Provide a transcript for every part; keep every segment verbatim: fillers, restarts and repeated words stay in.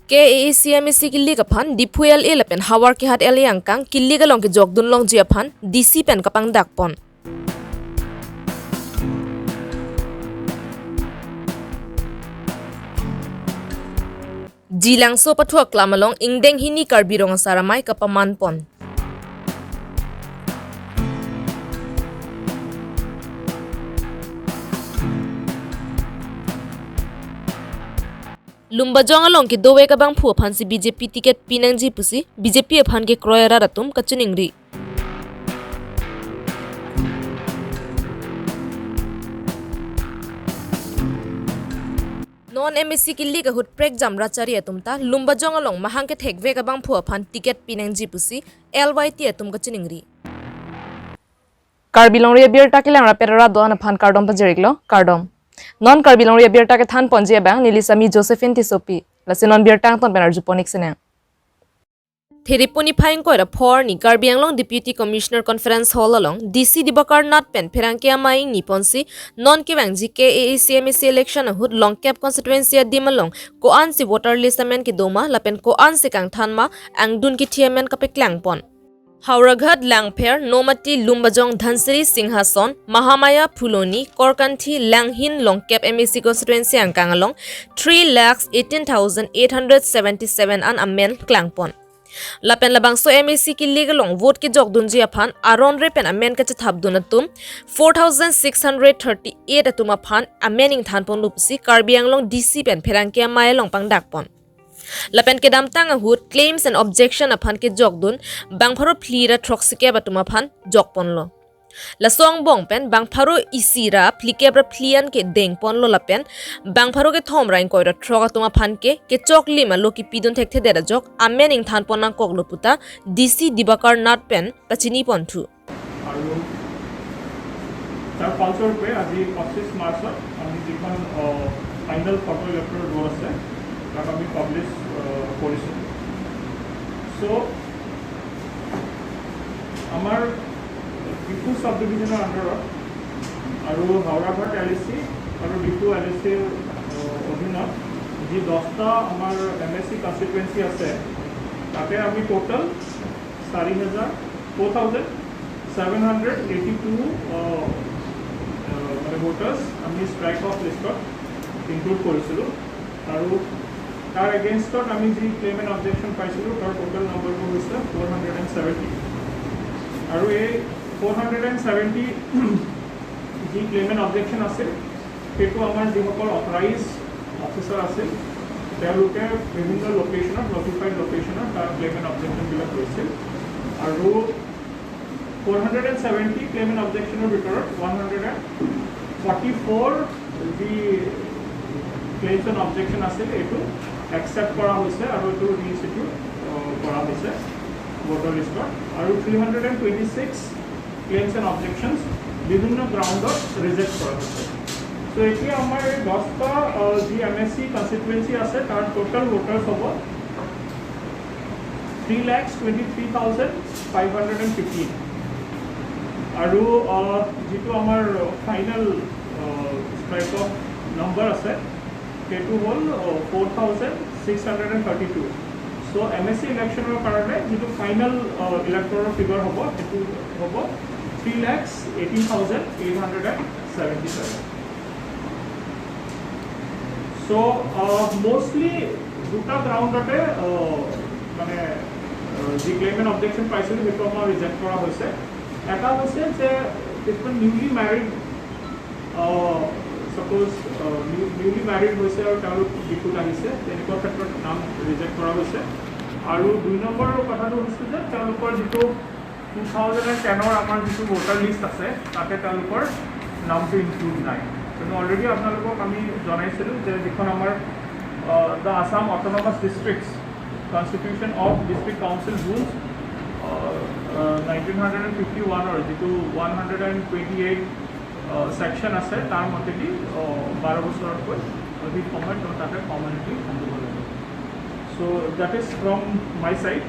K A A C M A C kilik aphan Diphu L A lapen Howraghat L A angkang kilik along kejokdun longji aphan D C pen kapangdakpon. Jilangso pathu aklam along ingdeng hini Karbi Rong Asar Amei kapamanpon. Lumbajong along kedovek abangphu aphansi B J P ticket pinangji pusi B J P aphan kekroi arat atum kachiningri. Non M A C kilik ahut prekjam rachari atum ta Lumbajong along mahang kethekvek abangphu aphan ticket pinangji pusi L Y T atum kachiningri. Karbi Longri abirta kelang rapet arat do-an aphan kardom pajir-iklo, kardom. Non Karbi Longri abirta kethanponji abang neli sami Josephine Tissopi. Lasi non birta angton pen arjupon-ik sinang. Thereponi phai ingkoi ra pho arni Karbi Anglong Deputy Commissioner Conference Hall along D C Dibakar Nath pen pherangke amei ingniponsi non kevangji K A A C M A C election ahut Longkep constituency adim along ko-ansi voter list amen kedo ma lapen ko-ansi kangthan ma angdun kithi amen kapeklangpon. Howraghat, Langpher, Nomati, Lumbajong, Dhansiri, Singhason, Mahamaya, Phuloni, Korkanthi, Langhin, Longkep M A C constituency angkang along three lakhs eighteen thousand eight hundred seventy-seven an amen klangpon. Lapen labangso M A C kilik along vote kejokdunji aphan aron re pen amen kachethapdun atum four thousand six hundred thirty-eight atum aphan amen ingthanponlo pusi Karbi Anglong D C pen pherangke amei along pangdakpon. Lapen kedamtang ahut claims and objection aphan kejokdun bang pharo phli ra throksikep atum aphan jokponlo. Laso angbong pen bang pharo isi ra phlikep ra phli an ke dengponlo lapen bang pharo kethom ra ingkoi ra throk atum aphan ke kechoklim alo kipidun thekthedet ajok amen ingthanpon nangkoklo puta D C Dibakar Nath pen pachiniponthu. আৰু তাৰ ফলস্বৰূপে আজি পঁচিছ মাৰ্চত আমি যিখন final photo electoral roll আছে, তাক আমি পাব্লিছ কৰিছোঁ। চ' আমাৰ ডিফু ছাব ডিভিজনৰ আণ্ডাৰত আৰু হাওৰাঘাট এল এ চি আৰু ডিফু এল এ চিৰ অধীনত যি দহটা আমাৰ এম এ চি কনষ্টিটুৱেঞ্চি আছে, তাতে আমি টোটেল চাৰি হাজাৰ, four thousand seven hundred eighty two মানে ভোটাৰ্ছ আমি ষ্ট্ৰাইক অফ লিষ্টত ইনক্লুড কৰিছিলোঁ। আৰু তাৰ এগেইনষ্টত আমি যি ক্লেইম এণ্ড অবজেকশ্যন পাইছিলোঁ, তাৰ টোটেল নম্বৰটো হৈছে ফ'ৰ হাণ্ড্ৰেড এণ্ড ছেভেণ্টি। আৰু এই ফ'ৰ হাণ্ড্ৰেড এণ্ড ছেভেণ্টি যি ক্লেইম এণ্ড অবজেকশ্যন আছিল, সেইটো আমাৰ যিসকল অথৰাইজ অফিচাৰ আছিল, তেওঁলোকে বিভিন্ন লোকেশ্যনত, নটিফাইড লোকেশ্যনত তাৰ ক্লেইম এণ্ড অবজেকশ্যনবিলাক লৈছিল। আৰু four hundred and seventy claim and অবজেকশ্যনৰ ভিতৰত one hundred and forty four যি ক্লেইমছ এণ্ড অবজেকশ্যন আছিল, এইটো একচেপ্ট কৰা হৈছে আৰু এইটো ৰিইনষ্টিটিউট কৰা হৈছে ভোটাৰ লিষ্টত। আৰু three hundred and twenty six claims and অবজেকশ্যনছ বিভিন্ন গ্ৰাউণ্ডত ৰিজেক্ট কৰা হৈছে। চ' এতিয়া আমাৰ এই দহটা আহ, যি এম এ চি কনষ্টিটুৱেঞ্চি আছে, তাৰ টোটেল ভোটাৰ্ছ হ'ব three lakh twenty three thousand five hundred and fifteen. আৰু আহ, যিটো আমাৰ ফাইনেল ষ্ট্ৰাইক অফ নম্বৰ আছে, সেইটো হ'ল four thousand six hundred and thirty two. So' M A C ইলেকশ্যনৰ কাৰণে যিটো ফাইনেল ইলেক্টৰেল ফিগাৰ হ'ব, সেইটো হ'ব three lakh eighteen thousand eight hundred and seventy seven. So' mostly দুটা গ্ৰাউণ্ডতে মানে আহ, যি ক্লেইম এণ্ড অবজেকশ্যন পাইছিলোঁ, সেইটো আমাৰ ৰিজেক্ট কৰা হৈছে। এটা হৈছে যে কিছুমান newly married suppose newly married হৈছে আৰু তেওঁলোক ডিফুত আহিছে, তেনেকুৱা ক্ষেত্ৰত নাম ৰিজেক্ট কৰা হৈছে। আৰু দুই নম্বৰৰ কথাটো হৈছে যে তেওঁলোকৰ যিটো টু থাউজেণ্ড এণ্ড টেনৰ আমাৰ যিটো ভোটাৰ লিষ্ট আছে, তাতে তেওঁলোকৰ নামটো ইনক্লুড নাই। কিন্তু অলৰেডি আপোনালোকক আমি জনাইছিলোঁ যে যিখন আমাৰ the Assam autonomous districts constitution of district council rules nineteen hundred and fifty ওৱানৰ যিটো one hundred and twenty eight section আছে, তাৰ মতেদি আহ, বাৰ বছৰতকৈ অধিক সময় তেওঁ তাতে পাৰ্মানেণ্টলি থাকিব লাগে। চ' দেট ইজ ফ্ৰম মাই চাইড।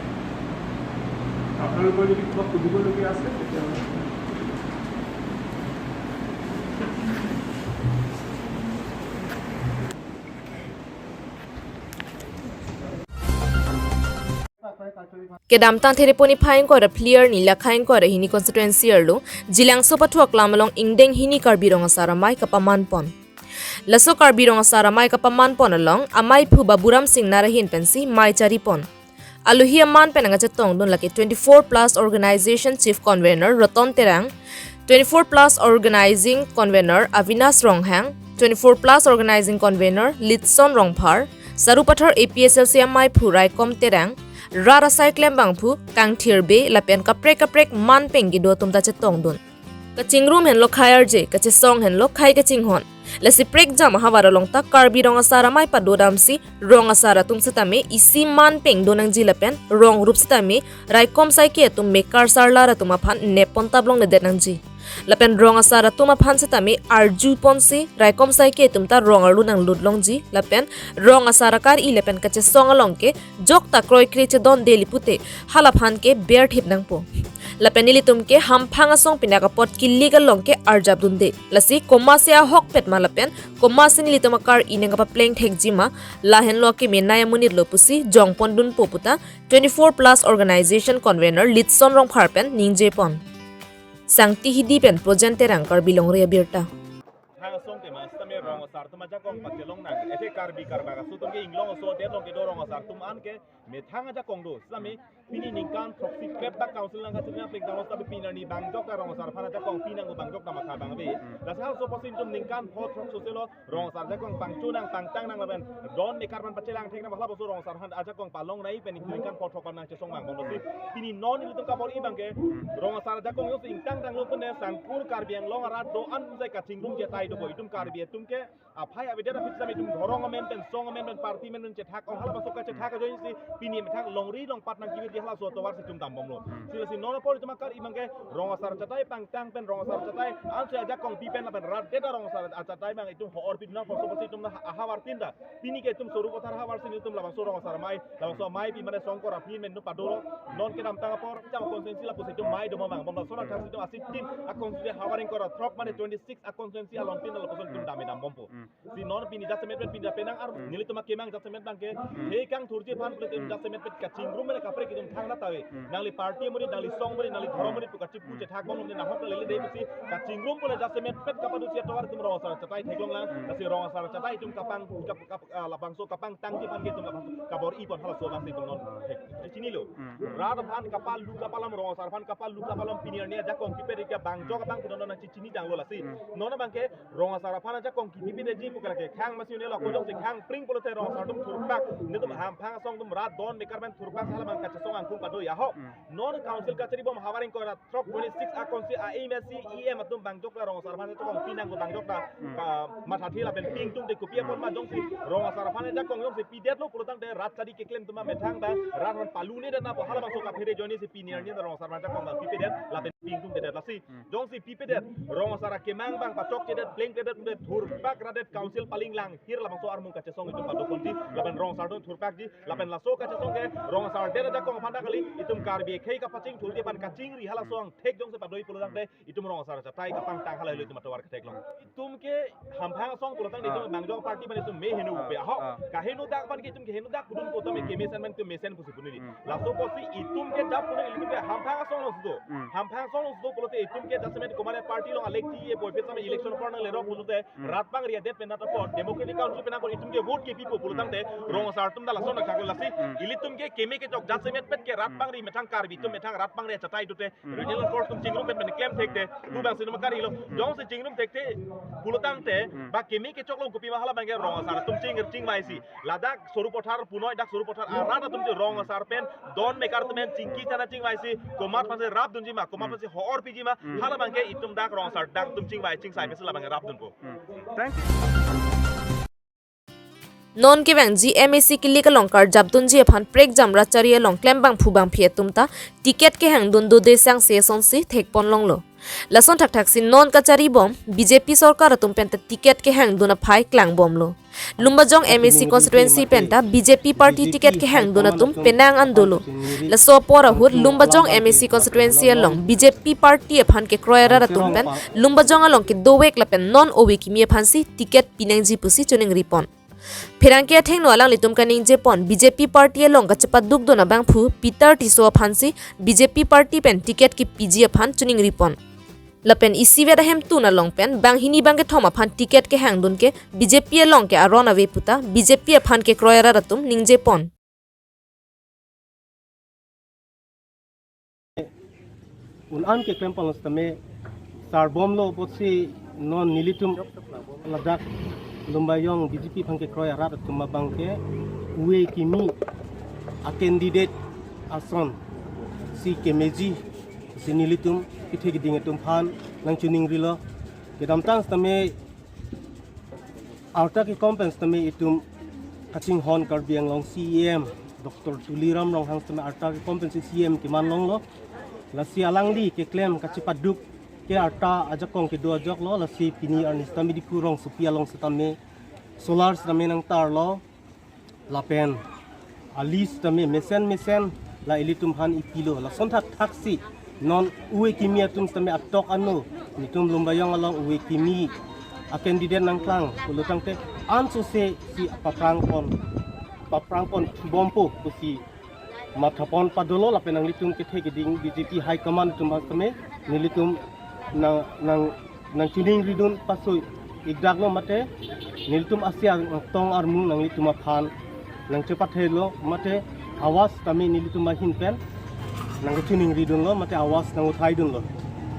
আপোনালোকৰ যদি কিবা সুধিবলগীয়া আছে, তেতিয়াহ'লে। Kedamtang Thereponi phai ingkoi ra phli arni Lakha ingkoi ra hini constituency arlo Jilangso pathu aklam along ingdeng hini Karbi Rong Asar Amei kapaman pon. Laso Karbi Rong Asar Amei kapaman pon along ameiphu Baburam Singnar ahin pensi mei chari pon. Alohi aman pen nangkachetongdun lake twenty-four plus organization chief convener Roton Terang, twenty-four plus organizing convener Avinash Ronghang, twenty-four plus organizing convener Litson Rongphar, Sarupathar A P H L C ameiphu Raikom Terang, rat asai klembangphu Kangthir Bey lapen kaprek kaprek man peng kedo atum ta chetongdun. Kachingrum henlo khai arje, kachesong henlo khai kachinghon. Lasi prekjam ahavar along ta Karbi Rong Asar Amei padodamsi Rong Asar atum setame isi man peng do nangji lapen rong rup setame raikom saike atum mekar sarlar atum aphan nep pon tablong ledet nangji. Lapen Rong Asar atum aphan setame arju ponsi raikom saike atum ta rong arlo nanglut longji lapen Rong Asar akar-i lapen kachesong along ke jokta kroikre chedonde li pute halaphan ke berthip nangpo. Lapen nelitum ke hamphang asong pinak apot kilik along ke arjapdunde. Lasi komatsi ahokpet ma lapen komatsi nelitum akar-i nangkapapleng thekji ma, lahenlo kemenei amonit lo pusi jongpondunpo puta twenty-four plus organization convener Litson Rongphar pen ningje pon. Sangti Hidi pen Projen Terang, Karbi Longri Abirta. Thang asong tema setame Rong Asar atum ajakong pachelong nang. Ethe Karbi Karbak aso atum ke inglong aso det along kedo Rong Asar atum an ke methang ajakong do. Setame pini ningkan throksi krep dak council nangkachiri nangpleng tanglo setame pini arni bangjok ta Rong Asar aphan ajakong pinangpo bangjok ta matha abang ave. Lasi halaso apotsi itum ningkan pho throksi selo Rong Asar ajakong pangchonang pangtangnang lapen don mekar aphan pachelang theknang halabangso Rong Asar aphan ajakong palongnei pen ningkan pho throksi aphan nangchesong abang bomlo si. Pini non ilitum kabor-i abang ke Rong Asar ajakong jongsi ingtangtanglo pune Sangkur Karbi Anglong arat do-an sai kachingrum jetai dopo itum Karbi atum ke aphai avedet aphi setame itum dhorong amen pen song amen pen party amen pen chethak ong halabangso kachethak ajoinesi pini methang longri longpat nangkevirji halaso atovarsi itum dambomlo. Sila si non apor itum akar-i abang ke Rong Asar achatai pangtang pen Rong Asar achatai ansi ajakong pi pen lapen rat det Rong Asar achatai abang itum ho-or pidunang apotsi itum na ahavar tin ta. Pini ke itum Sarupathar ahavarsi itum labangso Rong Asar amei, labangso amei pi mane songkor aphi men itum padolo. Non kedamtang apor jam constituency lapusi itum mei doma abang bomlo. Lason athak si itum asit tin a constituency ahavar ingkoi ra throk mane twenty-six a constituency along tin lapuson itum dame dambompo. Si non pini jasemet pen pini penang ar nelitum akemang jasemet abang ke he kangthurji aphan pulote jasemet pen kachingrum pen kaprek itum thang na tave. Nangli party amonit, nangli song amonit, nangli dhorong amonit pu kachipu chethak bom amonit nahok na lele dei pusi kachingrum pule jasemet pen kapadusi atovar itum Rong Asar achatai theklonglang. Lasi Rong Asar achatai itum kapang kap, kap, ah, labangso kapangtangji aphan ke itum labangso kabor-i pon halaso abangsi itum non thek. Chinilo. Rat aphan kapalu kapalam Rong Asar aphan kapalu kapalam pini arni ajakong kipet ke bangjok abang ke non nangchechinitanglo lasi. Non abang ke Rong Asar aphan ajakong kipi pidetji pu ke lake khang masi unelo ko jongsi khang pring pulote Rong Asar atum thurpak netum hamphang asong atum rat don mekar pen thurpak halabang kachesong angkung pado ya ho. Non council kachari bom ahavar ingkoi ra throk twenty-six a constituency a M A C E M atum bangjok ta Rong Asar aphan ajakong pinangpo bangjok ta ka mathathi lapen pingtungte kopi apot ma jongsi Rong Asar aphan ajakong jongsi pidetlo pulotangte rat chari keklem atum methang ta rat aphan palune det na pu halabangso kaphere ajoinesi pini arni ta Rong Asar aphan ajakong abang pipedet lapen pingtungtedet lasi. Jongsi pipedet, Rong Asar akemang abang pachokchedet, plengkledet, pulote thurpak radet council paling langhir labangso armung kachesong itum padoponji, lapen Rong Asar atum thurpakji, lapen laso kachesong ke, Rong Asar det ajakong aphan ta kali, itum Karbi akhei kapachingthurji aphan kachingri halaso angthek jongsi padoi pulotangte, itum Rong Asar achatai kapangtang hala itum atovar ketheklong. Itum ke hamphang asong pulotangte itum bangjok party pen itum me heno pe aho, kaheno dak aphan ke itum ke heno dak pudun kota me kemesen pen itum mesen pusi pudun. Laso apotsi itum ke jap pune itum ke hamphang asong along sudo. Hamphang asong along sudo pulote itum ke jasemet komatne party along alek ti ye boy pet setame election apor nanglerok pulote rat pangri adet pen nat apor democratic country pen apor itum ke vote ke pipo pulotangte Rong Asar atum ta lason akhak lasi ilitum ke keme kechok jasemet pet ke rat pangri methang Karbi atum methang rat pangri achatai dote regional force atum chingrum pen pen klem thekte pu abangsi itum karilo. Jongsi chingrum thekthe pulotangte ba keme kechok along kopi ma halabang ke Rong Asar atum ching chingvaisi. Ladak Sarupathar punoi dak Sarupathar arat atum si Rong Asar pen don mekar atum pen chingki chana chingvaisi komat aphansi rapdunji ma, komat aphansi ho-or piji ma, halabang ke itum dak Rong Asar dak atum chingvai chingsai pensi labang rapdunpo. Thank you. Non kevangji M A C kilik along karjapdunji aphan prekjam rat chari along klembangphu bangphi atum ta ticket kehangdun dode sangse asonsi thekpon longlo. Lason thakthaksi non kachari bom B J P sorkar atum penta ticket kehangdun aphai klangbomlo. Lumbajong M A C constituency penta B J P party ticket kehangdun atum penang an dolo. Laso apor ahut Lumbajong M A C constituency along B J P party aphan kekroi arat atum pen Lumbajong along kedovek lapen non ove kimi aphansi ticket pinangji pusi choningri pon. Pherangke athengno alanglitum kaningje pon B J P party along kachepaduk dun abangphu Peter Tisso aphansi B J P party pen ticket kipiji aphan choningri pon. Lapen isivet ahemtun along pen banghini bangkethom aphan ticket kehang dun ke B J P along ke aron ave puta B J P aphan kekroi arat atum ningje pon. Un-an keklem pon lo sitame sarbomlo apotsi non nelitum ladak Lumbajong B J P aphan kekroi arat atum abang ke ove kimi a candidate asonsi kemeji si nelitum kethe keding atum aphan nangchoningrilo. Kedamtang sitame arta kekom pen sitame itum kachinghon Karbi Anglong C E M Doctor Tuliram Ronghang sitame arta kekom pensi C E M keman longlo. Lasi alangli keklem kachepaduk ke arta ajakong kedo ajoklo. Lasi pini arni sitame Diphu rongsopi along sitame solar sitame nangtarlo. Lapen ali sitame mesen mesen la ilitum aphan ipilo. Lason thakthaksi non ove kimi atum sitame atok ano nelitum Lumbajong along ove kimi a candidate nangklang pulo tangte ansose si paprang pon, paprang pon bompo pusi matha pon padolo. Lapen nanglitum kethe keding B J P high command atum sitame nelitum nang nang nangchoningri dun paso-ikdaklo mate nelitum asi atong armu nanglitum aphan nangchepathelo mate awas sitame nelitum ahin pen nangchoningri dunlo mate awas nanguthai dunlo.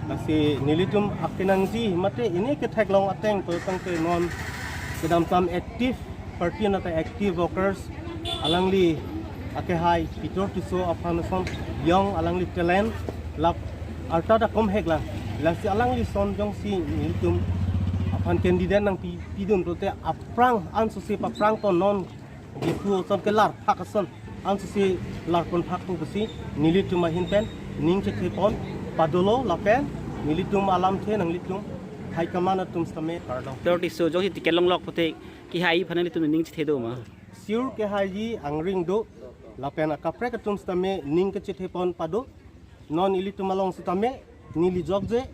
Lasi nelitum akenangji mate ini ketheklong ateng pulo tangte non kedamtang active party nata active workers alangli akehai Peter Tisso aphan ason young alangli talent lap arta ta kom hek lang. Lasi alangli ason jongsi nelitum aphan candidate nangpi pidun pulote aprang ansose paprang pon non Diphu ason kelar phak ason ansose lar pon phak pusi nelitum ahin pen ning chethe pon padolo. Lapen nelitum alamthe nanglitum high command atum sitame kardom. Peter Tisso jongsi ticket longlok pulote kehai aphan nelitum ning chethe do ma? Sure kehaiji angring do. Lapen akaprek atum sitame ning kechethe pon pado. Non ilitum along sitame neli jokje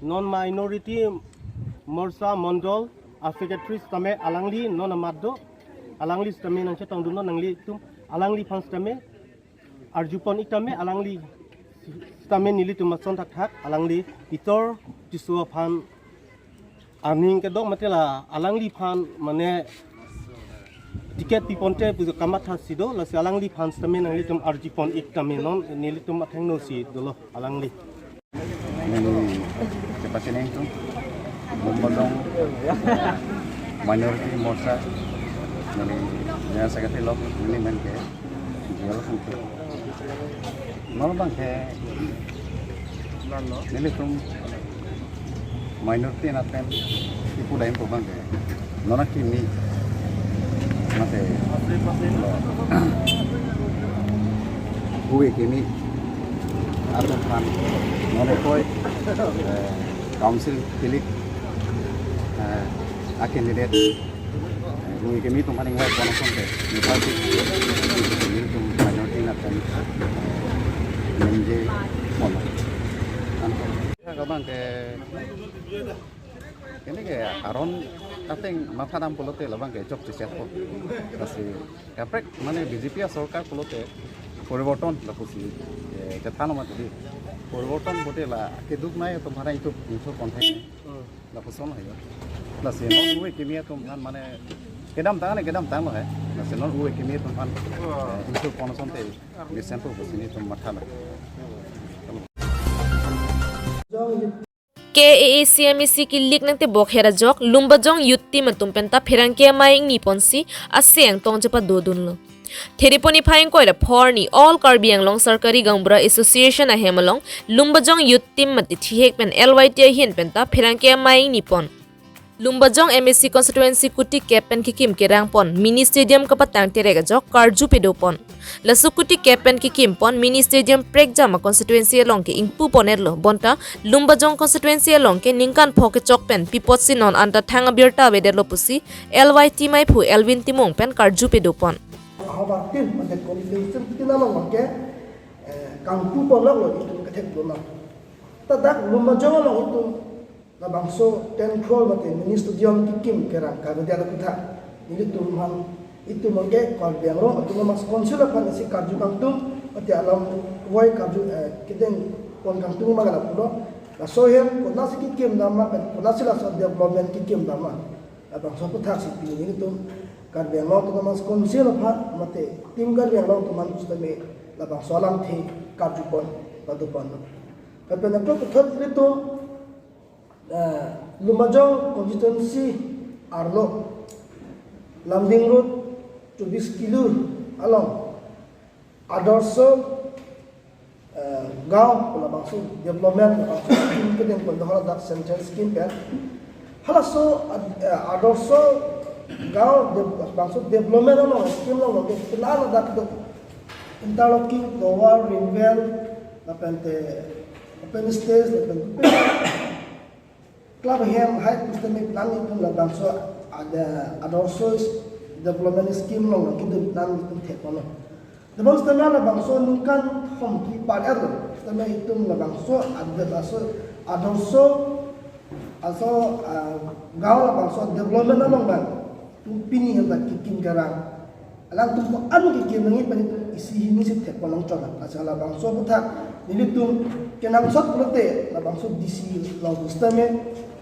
non Minority Morcha Mondol a secretary sitame alangli non amat do. Alangli sitame nangchetong dunlo nanglitum, alangliphan sitame arju pon-ik tame alangli sitame nelitum ason thakthak alangli Peter Tisso aphan aning kedok mate la alangliphan mane ticket pi ponte pu kamatha si do. Lasi alangliphan sitame nanglitum arju pon-ik tame non nelitum athengno si dolo alangli. Neli kepachineng tu Lumbajong Minority Morcha neli General Secretary lo, neli men ke G L sung tu. Non abang ke nelitum minority nat pen ipu dam pu abang ke non akimi mate lo ove kimi atum aphan non ekoi, eh, council kilik, eh, a candidate, eh, ove kimi atum aphan ingvai pon asonte, Nepal si, nelitum minority nat pen, eh, ningje pon. Anto. Abang ke kene ke aron ateng matha dam pulote labang ke chokche chetpo. Lasi kaprek mane B J P asorkar pulote poriborton lapusi, eh, chethan mati di. Poriborton pulote la keduk nai atum aphan ingthur, ingthur ponthek. Hmm. Lapuson hayo. Lasi non ove kimi atum aphan mane kedamtang ne kedamtang lo he. Lasi non ove kimi atum aphan, eh, ingthur pon asonte mesen pu pusi nelitum matha lo. K A A C M A C kilik nangtebok her ajok Lumbajong Youth Team atum penta pherangke amei ingni ponsi aseng tong chepado dunlo. Thereponi phai ingkoi ra phor arni All Karbi Anglong Sarkari Gaonbura Association ahem along Lumbajong Youth Team mate thihek pen L Y T ahin penta pherangke amei ingni pon. Lumbajong M A C constituency kuti kep pen kekim kerang pon mini stadium kapatang terek ajok karju pedo pon. Laso kuti kep pen kekim pon mini stadium prekjam a constituency along ke ingpu pon-etlo, bonta Lumbajong constituency along ke ningkan pho kechok pen pi apotsi non anta thang abirta avedetlo pusi L Y T meiphu Elvin Timung pen karju pedo pon. Ahobar tin, mate constituency tin along ke, eh, kangpu ponloklo itum kethek doma. Ta dak Lumbajong along itum labangso ten crore mate mini stadium kekim kerang kavedet aphuthak Nelitum aphan, itum abangke Karbi Anglong Autonomous Council aphan isi karju kangtung, mate alam wai karju, eh, kedeng pon kangtung abang lapulo. Laso ahem konatsi kekim dam ma, pen konatsi laso development kekim dam ma, labangso aputhak si pini nelitum Karbi Anglong Autonomous Council aphan mate Team Karbi Anglong atum aphan pusitame labangso alamthe karju pon, pado pon. Lapen ako puthot nelitum, eh, Lumbajong constituency arlo Lumding Road chobis kilo along Adorsho, eh, Gaon, labangso development, labangso scheme kedeng pon do, hala dak central scheme pen. Halaso ad-, eh, Adorsho Gaon de-, labangso development along scheme along ke penang ladak do interlocking tower, ring well, lapente open stage, lapente club hem hai pusitame penang itum labangso ada Adorsho development scheme along kedun penang itum thek pon lo. Labang pusitame labangso ningkan thom kepar-etlo. Pusitame itum labangso ada laso Adorsho, laso, ah, Gaon labangso development along abang itum pini hendak kekim kerang. Alangtum ko-an kekim nangji pen itum isi hini si thek pon longchot. Lasi labangso aputhak nelitum kenangsot pulote labangso D C along pusitame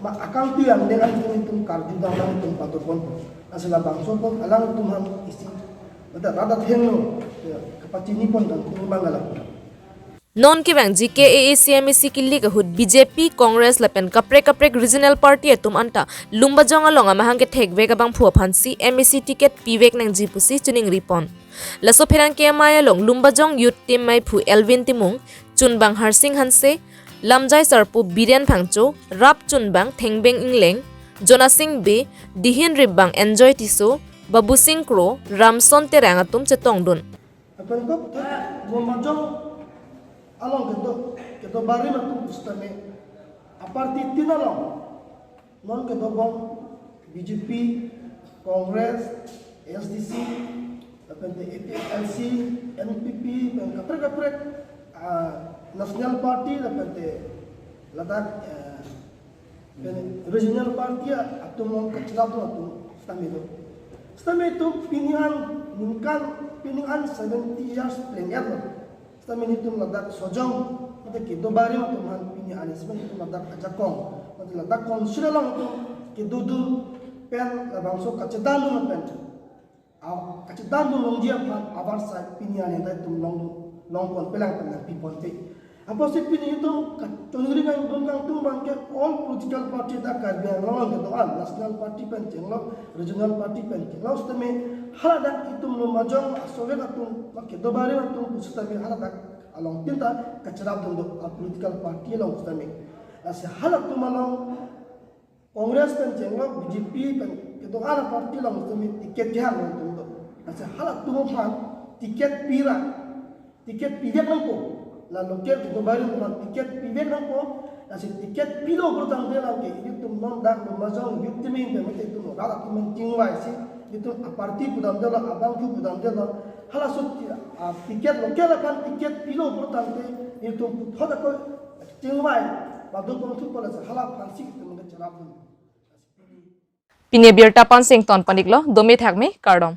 ma akangtui angdeng angdeng itum karju dam, itum pado pon. Lasi labangso apot alangtum aphan isi mate rat athengno, ya, kapachini pon kangtung abang lapu. Non kevangji K A A C M A C kilik ahut B J P, Congress lapen kaprek kaprek regional party atum anta Lumbajong along amahang kethekvek abangphu aphansi M A C ticket pivek nangji pusi chiningri pon. Laso pherangke amei along Lumbajong Youth Team meiphu Elvin Timung, chunbang Harsing Hanse, lamjai sarpo Biren Phangcho, rap chunbang Thengbeng Engleng, Jonasing Bey, dihin ripbang Enjoy Tisso, Babusing Kro, Ramson Terang atum chetongdun. Lapen ako puthot Lumbajong along kedo, kedo barim atum pusitame aparty tin along non kedobom B J P, Congress, A S D C, lapente A P H L C, N P P, pen kaprek kaprek, ah, National Party, lapente ladak, eh, pen regional party atum along kachelapdun atum sitame do. Sitame itum pini an ningkan, pini an seventy years pleng-etlo. Sitame nelitum ladak Sojong mate kedo barim atum aphan pini an sitame nelitum ladak ajakong mate ladak council along atum kedodun pen labangso kachedandun pen, ah, kachedandun longji aphan avarsai pini an ta itum long, long pon pelang pen nangpi ponte. Apotsi pini itum ka-, choningri kangdun kangtung abangke all political party dak Karbi Anglong along kedo-an, national party pen chenglo, regional party pen chenglo sitame haladak itum Lumbajong asovek atum, ma kedo barim atum pusitame haladak along tin ta kachelapdun do, ah, political party along sitame. Lasi halatum along Congress pen chenglo, B J P pen kedo-an aparty along sitame ticket kehang atum do. Lasi halatum aphan ticket pira, ticket pivek nangpo. La local kedo barim aphan ticket pivek nangpo. Lasi ticket pilo pulotangte lake itum non dak Lumbajong Youth Team pen mate itum rat atum pen chingvai si itum aparty pudamdetlo, abangphu pudamdetlo. Halaso ti-, ah, ticket local aphan ticket pilo pulotangte itum puthot ako chingvai pado pon-ikpo, lasi hala aphansi itum kachelapdun. Pini abirta pen ington pon-iklo, dome thakme, kardom.